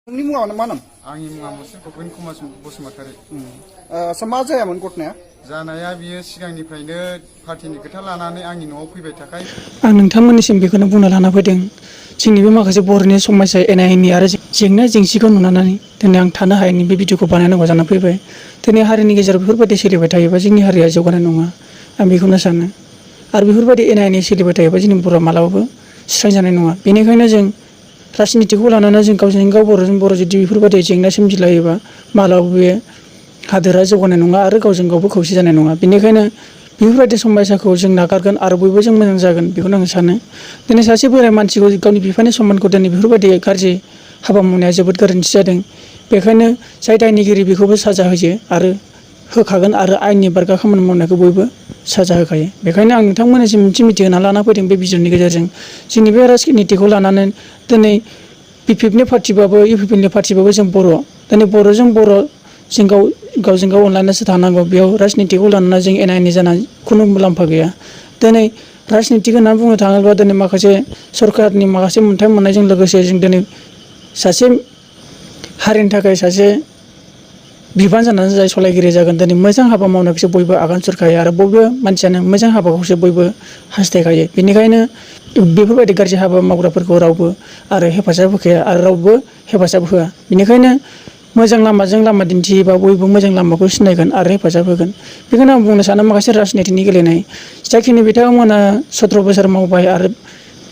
Ni muang mana? Angin mengamusi kopin kumas bosmatari. Sama aja ya menurutnya. Janaya biyo sigangi pride party ni kita lanane angin no kuibai takai. Ang nोंथांमोननिसिम बेखौनो बुंनो लाना फैदों जोंनि बे माखासे बर'नि समायसा एना एनि आरो जेंना जेंसिखौ नुनानै दिनै आं थानो हायैनि बे भिडिअखौ बानायनांगौ जाना फैबाय दिनै हारिनि गेजेराव बेफोरबायदि सोलिबाय थायोबा जोंनि हारिया जौगानाय नङा आं बेखौनो सानो आरो बेफोरबायदि एना एनि सोलिबाय थायोबा जोंनि बर'आ मालाबाबो सुस्रांजानाय नङा बेनिखायनो जों राजनितिखौ लानानै जों गावजों गाव बर'जों बर' जुदि बेफोरबायदि जेंना सोमजिलायोबा मालाबाबो बे हादोरा जौगानाय नङा आरो गावजों गावबो खौसे जानाय नङा बेनिखायनो बेफोरबायदि समयसाखौ जों नागारगोन आरो बयबो जों मोजां जागोन बेखौनो आं सानो दिनै सासे बोराय मानसिखौ गावनि बिफानि सन्मानखौ दिनै बेफोरबायदि गाज्रि हाबा मावनाया जोबोद गोरोन्थि जादों बेखायनो जाय दायनिगिरि बेखौबो साजा होयो आरो होखागोन आरो आयेननि बारगा खामानि मावनायखौ बयबो साजा होखायो बेखायनो आं नोंथांमोननिसिम मोनसे मिथिहोना लाना फैदों बे भिडिअनि गेजेरजों जोंनि बे राजनितिखौ लानानै दिनै बिपिएफनि पार्टिबाबो इउपिपिएलनि पार्टिबाबो जों बर' दिनै बर'जों बर' जों गावजों गाव अनलायनासो थानांगौ बेयाव राजनितिखौ लानानै जों एना एनि जाना खुनु मुलाम्फा गैया दिनै राजनितिक होननानै बुंनो थाङोब्ला दिनै माखासे सरकारनि माखासे मोनथाय मोननायजों लोगोसे जों दिनै सासे हारिनि थाखाय सासे बिबान जानानै जाय सलायगिरि जागोन दिनै मोजां हाबा मावनायखौसो बयबो आगान सुरखायो आरो बयबो मानसियानो मोजां हाबाखौसो बयबो हास्थायखायो बेनिखायनो बेफोरबायदि गाज्रि हाबा मावग्राफोरखौ रावबो आरो हेफाजाब होखाया आरो रावबो हेफाजाब होआ बेनिखायनो मोजां लामाजों लामा दिन्थियोबा बयबो मोजां लामाखौ सिनायगोन आरो हेफाजाब होगोन बेखौनो आं बुंनो सानो माखासे राजनितिनि गेलेनाय जाखिनि बिथांमोना 17 बोसोर मावबाय आरो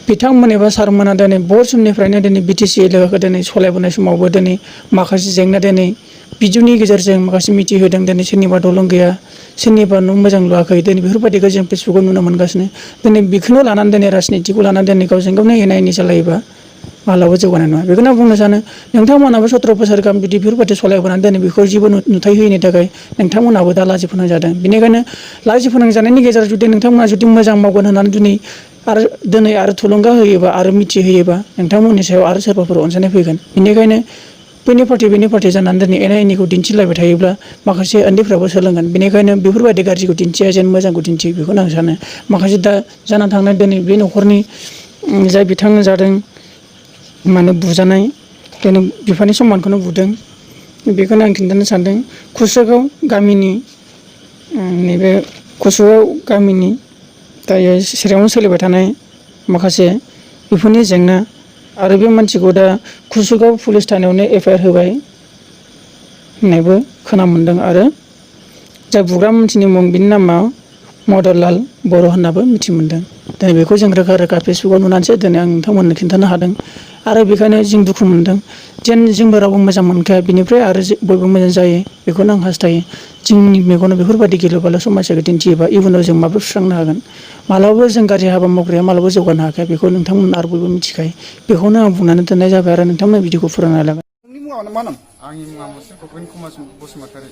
बिथांमोन एबा सारमोना दिनै बहुत समनिफ्रायनो दिनै बिटिसि एलेकाखौ दिनै सलायबोनाय समावबो दिनै माखासे जेंना दिनै भिडिअनि गेजेरजों माखासे मिथिहोदों दिनै सोरनिबा दलं गैया सोरनिबा न' मोजां लुवाखै दिनै बेफोरबायदिखौ जों फेसबुकाव नुनो मोनगासिनो दिनै बेखौनो लानानै दिनै राजनितिखौ लानानै दिनै गावजों गावनो एना एनि जालायोबा मालाबा जौगानाय नङा बेखौनो आं बुंनो सानो नोंथांमोनाबो 17 बोसोर गाहाम बिदि बेफोरबायदि सलायबोनानै दिनै बेखौ जेबो नुथाय होयैनि थाखाय नोंथांमोनाबो दा लाजि फोनांजादों बेनिखायनो लाजि फोनांजानायनि गेजेराव जुदि नोंथांमोना जुदि मोजां मावगोन होननानै दिनै आरो थुलुंगा होयोबा आरो मिथिहोयोबा नोंथांमोननि सायाव आरो सोरबाफोर अनसायनाय फैगोन बेनिखायनो बेनि पार्टि जानानै दिनै एना एनिखौ दिन्थिलायबाय थायोब्ला माखासे उन्दैफ्राबो सोलोंगोन बेनिखायनो बेफोरबायदि गाज्रिखौ दिन्थिया जेन मोजांखौ दिन्थियो बेखौनो आं सानो माखासे दा जाना थांनाय दिनै बे न'खरनि जाय बिथां जादों माने बुजानाय दिनै बिफानि सन्मानखौनो बुदों बेखौनो आं खिन्थानो सानदों कुसुगाव गामिनि नैबे कुसुगाव गामिनि दायो चिराङाव सोलिबाय थानाय माखासे बेफोरनि जेंना आरो बे मानसिखौ दा कुसुगाव पुलिस थानायावनो एफआइआर होबाय होननायबो खोना मोन्दों आरो जाय बुग्रा मानसिनि मुं बिनि नामा मदनलाल बर' होननाबो मिथि मोन्दों दिनै बेखौ जों रोखा रोखा फेसबुकाव नुनानैसो दिनै आं नोंथांमोननो खिन्थानो हादों आरो बेखायनो जों दुखु मोनदों जेन जोंबो रावबो मोजां मोनखाया बिनिफ्राय आरो बयबो मोजां जायो बेखौनो आं हास्थायो जोंनि मेगनाव बेफोरबायदि गिलुबालु समायसाखौ दिन्थियोबा इयुनाव जों माबोरै सुस्रांनो हागोन मालाबाबो जों गाज्रि हाबा मावग्राया मालाबाबो जौगानो हाखाया बेखौ नोंथांमोन आरो बयबो मिथिखायो बेखौनो आं बुंनानै दोननाय जाबाय आरो नोंथांमोन भिडिअखौ फुरायना लाबाय Ni muang mana? Angin mengamusi kopin kumas bosmatari.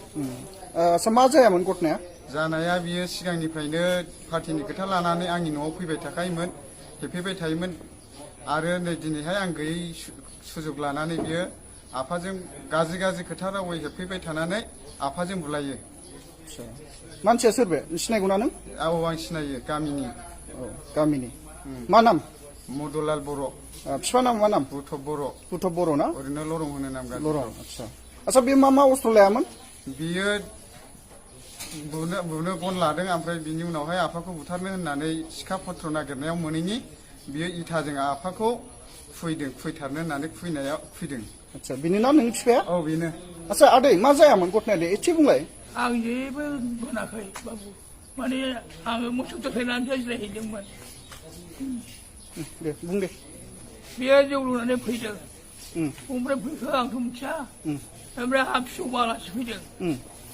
Sama aja ya menurutnya. Janaya biyo sigangi pride party ni kita lanane angin no kuibai takaiman हेफैबाय थायोमोन आरो नै दिनैहाय आं गैयै सुजुग लानानै बियो आफाजों गाज्रि खोथा रावै हेफैबाय थानानै आफाजों बुलायो मानसिया सोर बे सिनायगौना नों औ आं सिनायो गामिनि गामिनि मा नाम मदनलाल बर' बिफा नाम मा नाम बुथ बर' ना ओरैनो लरं होनो नाम गाज्रि लरं आच्छा बे मा अस्त्र लायामोन बियो बुनो गन लादों ओमफ्राय बिनि उनावहाय आफाखौ बुथारनो होननानै सिखा पत्र नागिरनायाव मोनैनि बियो इथाजों आफाखौ खुइथारनो होननानै खुइदों आच्छा बिनि ना नों बिफाया औ बेनो आच्छा आदै मा जायामोन घटनाया एसे बुंलाय आं जेबो होनाखै बाबु माने आङो मोसौ दोस्लायनानैसो जिरायहैदोंमोन दे बुं दे बेयो जौ लोंनानै फैदों ओमफ्राय फैखो आंथ' मिथिया ओमफ्राय आंहा फिसौ आलासि फैदों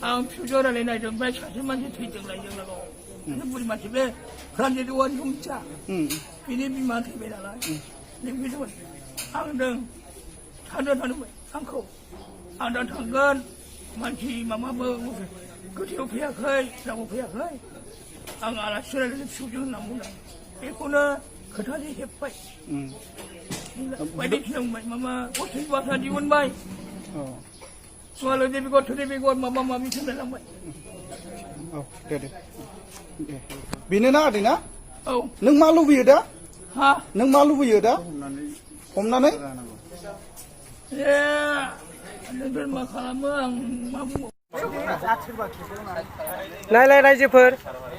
आं फिसौजों रायलायनायदों ओमफ्राय सासे मानसि थैदोंलाय जों लागोआव सासे बुरि मानसि बे रानजेद औवारिखौ मिथिया बिनि बिमा थैबाय नालाय लिंफैदोंमोन आं थांदोंमोन आंखौ आं दा थांगोन मानसि माबाबो गोथैयाव फैयाखै रावबो फैयाखै आं आलासि रायलायनो फिसौजों होनना बुंदों बेखौनो खोथाजों हेब्बाय बायदिसिना बुंबाय माबा गथ'नि बाथ्रा दिहुनबाय सोआलो थोदे बेगर माबा माबि सोलायलांबाय औ दे बेनो ना आदै ना औ नों मा लुबैयो दा हा नों मा लुबैयो दा हमनानै ए नोंसोर मा खालामो आं मा बुंबावनो नायलाय रायजोफोर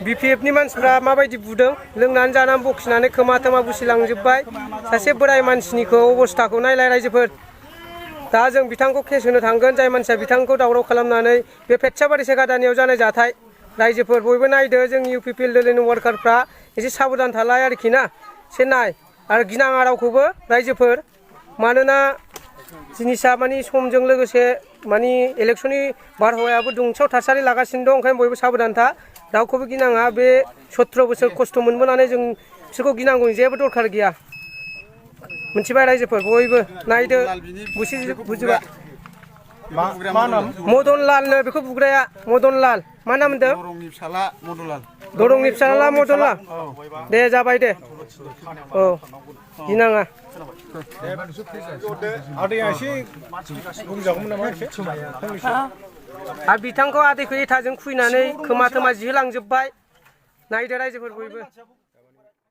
बिपिएफनि मानसिफ्रा माबायदि बुदों लोंनानै जानानै बखिनानै खोमा थोमा बुसिलांजोब्बाय सासे बोराय मानसिनिखौ अबस्थाखौ नायलाय रायजोफोर दा जों बिथांखौ केस होनो थांगोन जाय मानसिया बिथांखौ दावराव खालामनानै बे पेटसाबारि सेगादानियाव जानाय जाथाय रायजोफोर बयबो नायदो जोंनि इउपिपिएल वार्कारफ्रा एसे साबधान थालाय आरोखि ना एसे नाय आरो गिनाङा रावखौबो रायजोफोर मानोना जिनिसा मानि समजों लोगोसे मानि इलेक्सननि बारहावायाबो दुंसाव थासारि लागासिनो दं ओंखायनो बयबो साबधान था रावखौबो गिनाङा बे 17 बोसोर खस्थ' मोनबोनानै जों बिसोरखौ गिनांगौनि जेबो दरखार गैया मोनथिबाय रायजोफोर बयबो नायदो बुजिबा मदन लालनो बेखौ बुग्राया मदन लाल मा नाम होनदों दरंनि फिसाला मदनलाल दरंनि फिसाला मदन लाल दे जाबाय दे औ गिनाङा आदैया एसे बुंजागौमोन नामा एसे आरो बिथांखौ आदैखौ एथाजों खुइनानै खोमा थोमा जिहोलांजोब्बाय नायदो रायजोफोर बयबो